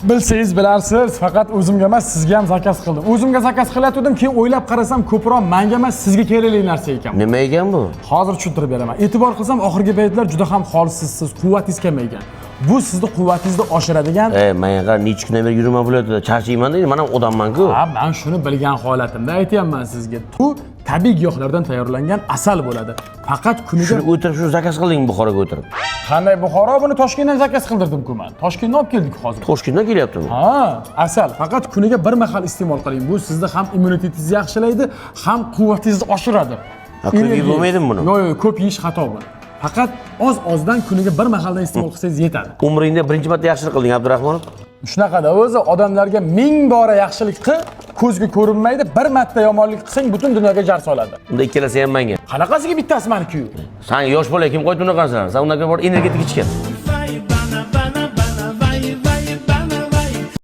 Bilsangiz bilarsiz, faqat o'zimga emas, sizga ham zakaz qildim. O'zimga zakaz qilayotgandim, keyin o'ylab qarasam, ko'proq manga emas, sizga kerakli narsa ekan. Nima ekan bu? Hozir tushuntirib beraman. E'tibor qilsam, oxirgi paytlar juda ham holsizsiz, quvvatingiz kamaygan. Bu sizni quvvatingizni oshiradigan. E, menga qara, necha kundan beri yuribman viloyatida, charchayman deydi, man ham odamman-ku. Ha, man shuni bilgan holatimda aytyapman sizga. Bu tabiiy giyohlardan tayyorlangan asal bo'ladi. Faqat kuniga Shuni o'tirib, shuni zakaz qilding Buxoroga o'tirib. Qanday Buxoro? Buni Toshkentdan zakaz qildirdim-ku man. Toshkentdan olib keldik hozir. Toshkentdan kelyaptimi? Ha, asal faqat kuniga bir mahal iste'mol qiling. Bu sizni ham immunitetingizni yaxshilaydi, ham quvvatingizni oshiradi. Ha, ko'p yeb bo'lmaydimi buni? Yo'q, yo'q, ko'p yeyish xato bu. Faqat oz-ozdan kuniga bir mahaldan iste'mol qilsangiz yetadi. Umringda birinchi marta yaxshilik qilding, Abdurahmonov. Shunaqada o'zi odamlarga ming bora yaxshilik qil, ko'zga ko'rinmaydi, bir marta yomonlik qilsang butun dunyoga jar soladi. Unda ikkalasi ham menga. Qanaqasiga bittasi maniki-yu? San yosh bola kim qo'ydi unaqa narsani? San undan ko'ra bor energetik ichgin.